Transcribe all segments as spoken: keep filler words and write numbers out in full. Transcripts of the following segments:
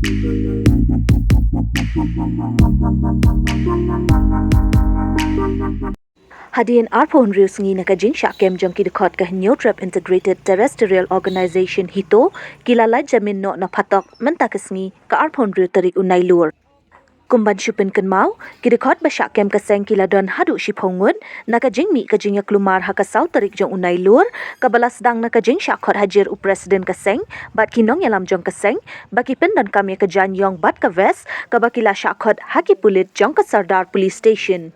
Hadien arphew hynriew sngi na ka jingshah kem jong ki dkhot ka Hynñiewtrep Integrated Terrestrial Organization HITO, ki la lait jamin noh na phatok mynta ka sngi ka arphew hynriew tarik u Nailur. Kum ban shu pynkynmaw, ki dkhot ba shah kem ka seng ki la don haduh shiphew ngut, na ka jingmih ka jingïaklumar ha ka saw tarik jong u Nailur, kaba la sdang na ka jingshah khot hajir u President ka seng bad ki nongïalam jong ka seng, ba ki pyndonkam ïa ka jaiñiong bad ka vest, kaba ki la shah khot ha ki pulit jong ka Sardar Police Station.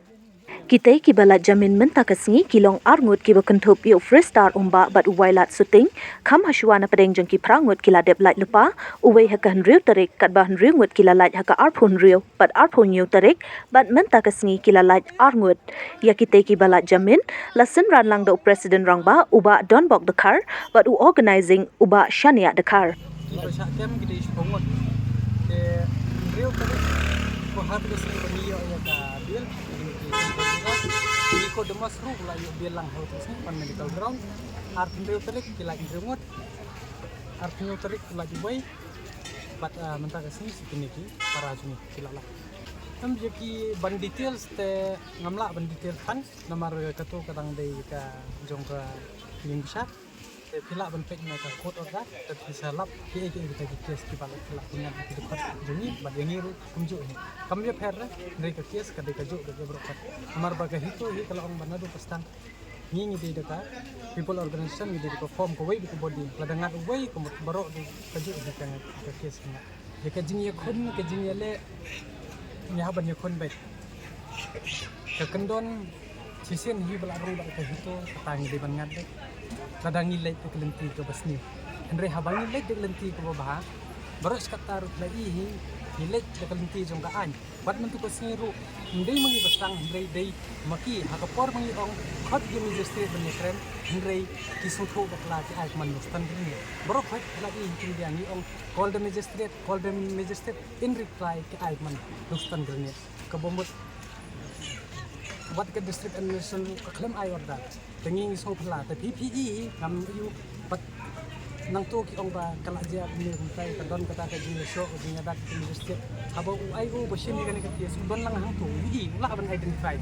Kitei kiba lait jamin mynta ka sngi ki long ar ngut kiba kynthup ïa u Fristar Umbah bad u Wailadsuting, kham hashwa na pdeng jong ki phra ngut ki la dep lait lypa, uwei ha ka hynriew tarik, katba hynriew ngut ki la lait ha ka arphew hynriew bad arphew hynñiew tarik, bad mynta ka sngi ki la lait ar ngut. Ïa kitei kiba lait jamin la synran lang da u President Rangbah u Bah Donbok Dkhar bad u Organising u Bah Shaniah Dkhar. Kiba shah kem ki dei shiphew ngut. Te hynriew tarik ko ha ka sngi ba ngi ïoh ïa ka bail. Ngi ko demos ruh la ïoh bail lang ha ka sngi pan medical ground. Ar hynriew tarik ki lait hynriew ngut. Ar hynñiew tarik ki lait uwei. Bad mynta ka sngi shi kine ki para jong ngi ki la lait. Em, ïa ki ban details te ngam lah ban detail than. Namar kato ka dang dei ka jong ka ïing bishar. Te phi lah ban peit na ka court order, te phi sa lap kiei kiei kita ki case kiba la phi lah pynïaid ha ki dkhot jong ngi bad ïa ngi ruh kumjuh hi. Kam ïapher re, hynrei ka case ka dei kajuh ka jong baroh. Namar ba ka HITO hi ka la ong ba naduh ba sdang ngi ngi dei da ka people organization, ngi dei da ka form kawei bad ka body, lada ngat uwei ka mut baroh dei kajuh hi ka, ka case ka ngat. Ïa ka jingïakhun, ka jingïaleh, ngi hap ban ïakhun beit. Ka kyndon shisien hi ba la rung bad ka HITO, kata ngi dei ban ngat beit. Lada ngi leit da ka lynti kaba sniew. Hynrei haba ngi leit da ka lynti kaba bha, baroh shi katta ruh la i hi, ngi leit da ka lynti jong ka aiñ. Wat mynta ka sngi ruh, ym dei ma ngi ba sdang, hynrei dei ma ki, ha ka por ba ngi ong khot ïa u magistrate ban ïakren, hynrei ki sngewthuh bakla ki ai kman Luxton Grenade. Baroh khoit la i hi ki media ngi ong call the magistrate, call the magistrate, in reply ki ai kman Luxton Grenade. Kaba mut wat ka district administration ruh ka khlem ai order. Te ngi ngi sngewphylla, te phi phi i hi ngam ïoh pat nangto ki ong ba ka la jia kumne kumtai, ka don kata ka jingïashoh ka jingïadak ka jingïashoh. Haba u ïoh ba shim ïa kane ka case u don lang hangto, u i u lah ban identify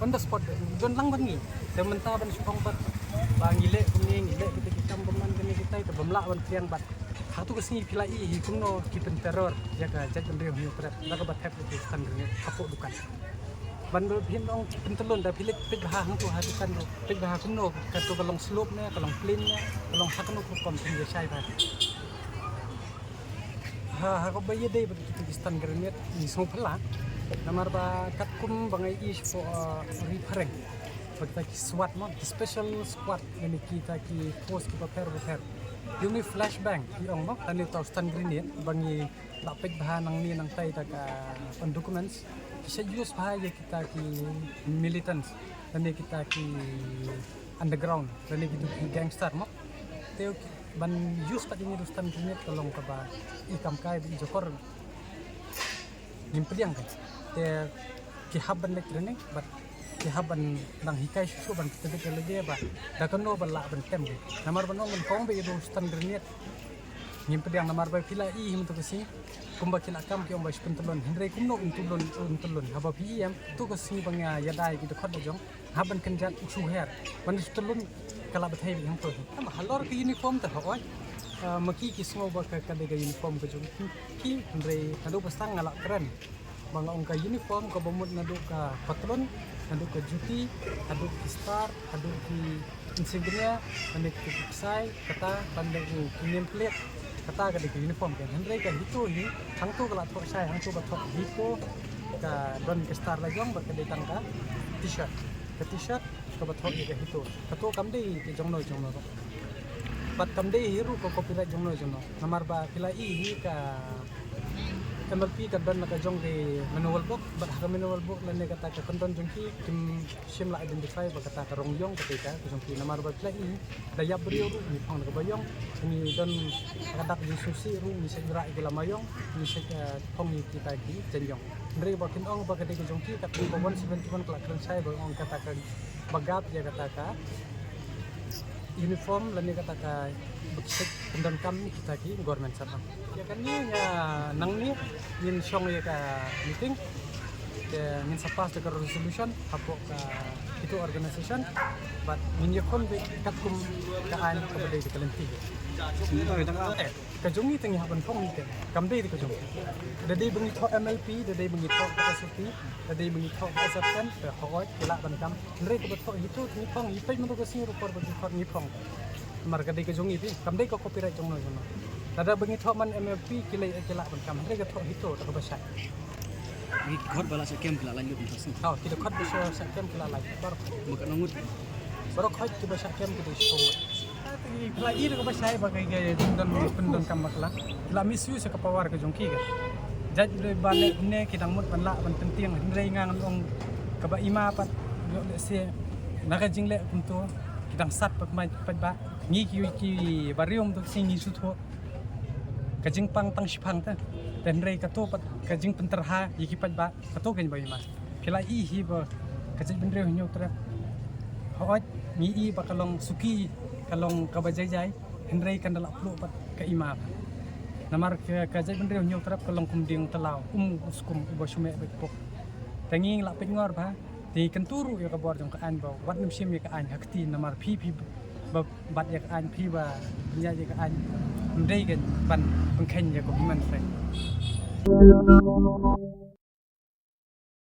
on the spot, u don lang bad ngi. Te mynta ban shu ong pat ba ngi leh kumne, ngi leh kita ki kam bymman kane kitai, te bym lah ban pdiang bad. Hato ka sngi phi la i hi kumno ki pynterror ïa ka jaitbynriew Hynñiewtrep da kaba thep ïa ki Luxton Grenade hapoh dukan. Ban ba phin ong pyntyllun, da phi leit peit bha hangto ha dukan ruh, peit bha kumno, kato ka long slope ne, ka long plain ne, ka long ha kano ka rukom, phin ïa shai bha. Ha, ha kaba ïadei bad kita ki Luxton Grenade ngi sngewphylla. Namar ba katkum ba nga ïohi shapoh, uh, Ri Phareng, ba kita ki SWAT mo, ki special squad, lane kita ki force kiba pher ba pher. Ïa une u flashbang i ong mo, lane uta u Luxton Grenade ba ngi la peit bha nangne nangtai da ka on documents. Ki sa use bha ïa kita ki militants lane kita ki underground lane kita ki gangster mo. Te ban use pat ïa une u Luxton Grenade ka long kaba i kam kai ba i jakor. Ngim pdiang ka. Te ki hap ban leh training bad ki hap ban nang hikai shuh shuh ban tip ïa lade ba da kano ba lah ban tem de. Namar ban ong ban kong ba ïa u Luxton Grenade. Ngim pdiang namar ba phi la i hi mynta ka sngi. Kumba ki la kam ki ong ba shu pyntyllun. Hynrei kumno un tyllun, un tyllun. Haba phi i em, to ka sngi ba nga ïada ïa ki dkhot la jong. Hap ban kynjat u shu her. Ban shu tyllun ka la bthei beit hangto. Em, halor ka uniform te hooid. Ah, ma ki ki sngew ba ka, ka dei ka uniform ka jong ki. Ki, hynrei naduh ba sdang nga la kren. Ba nga ong ka uniform kaba mut naduh ka patlun, naduh ka juti, haduh ki star, haduh ki insignia, lane ki ksai, kata ban da u name plate, kata ka dei ka uniform ka. Hynrei ka HITO hi, hangto ka la thoh shai, hangto ba thoh HITO, ka don ka star la jong bad ka dei tang ka t-shirt. Ka t-shirt kaba thoh ïa ka HITO. Kato kam dei ka jongno jongno. Bad kam dei hi ruh ka copyright jongno jongno. Namar ba phi la i hi ka MLP ka don la ka jong ka manual book, bad ha ka manual book lane kata ka kyndon jong ki kim shym la identify ba kata ka rong ïong ka dei ka jong ki. Namar ba phi la i da ïap briew ruh ngi phong da kaba ïong, ngi don ha ka dak jingsngewsih ruh ngi shait rah ïa ki lama ïong, ngi shait, eh, phong ïa kita ki jaiñiong. Hynrei ba kin ong ba ka dei ka jong ki, katkum ba one seventy-one ka la kren shai ba ong kata ka ba gap ïa kata ka Uniform lane kata ka bek sik pyndonkam kita ki government servant. Ïa kane ïa nangne ngin shong ïa ka meeting. Te ngin sa pass da ka resolution hapoh ka itu organization. But ngin ïakhun beit katkum ka aiñ kaba dei da ka lynti. Ka jong ngi te ngi hap ban phong ngi te. Kam dei te ka jong ngi. Da dei ba ngi thoh M L P, da dei ba ngi thoh ka S O P, da dei ba ngi thoh ka S F M, te hooid ki lah ban kam. Hynrei kaba thoh hito te ngi phong, ngi peit mynta ka sngi ruh por ba ki khot ngi phong. Namar ka dei ka jong ngi te, kam dei ka copyright jong no jong no. Lada ba ngi thoh man M L P ki lei ki lah ban kam. Hynrei ka thoh hito te kaba shai. Ngi khot ba la shah kem ki la lait lut mynta sngi. Oh, ki da khot ba shah kem ki la lait. Baroh. Ba ka nongut. Baroh khot ki ba shah kem ki da shah kem. Ki la i da kaba shai ba ka ka jingdon pyndonkam bakla. Ki la misuse ka power ka jong ki ka. Jait ba leh ne ki dang mut ban lah ban pyntieng hynrei nga ngan ong kaba i ma pat ïoh leh se na ka jingleh kumto ki dang sat ba kmai pat ba ngi ki ki ba rium to sing ngi sut ho. Ka jingpang tang shipang ta. Te hynrei kato pat ka jingpynterha ïa ki pat ba kato ka ba i ma. Phi la i hi ba ka jaitbynriew Hynñiewtrep. Hooid ngi i ba ka long suki ka long kaba jai jai hynrei kan da la pluh pat ka i ma. Namar ka, ka jaitbynriew Hynñiewtrep ka long kum dieng talaw um u skum uba shu meh beit pok. Te ngi la peit ngor ba te kyntu ruh ïa ka bor jong ka aiñ ba wat nym shim ïa ka aiñ ha kti namar phi phi ba bat ïa ka aiñ phi ba ïa ïa ka aiñ. Ym dei ka ban pynkheiñ ïa ka human rights.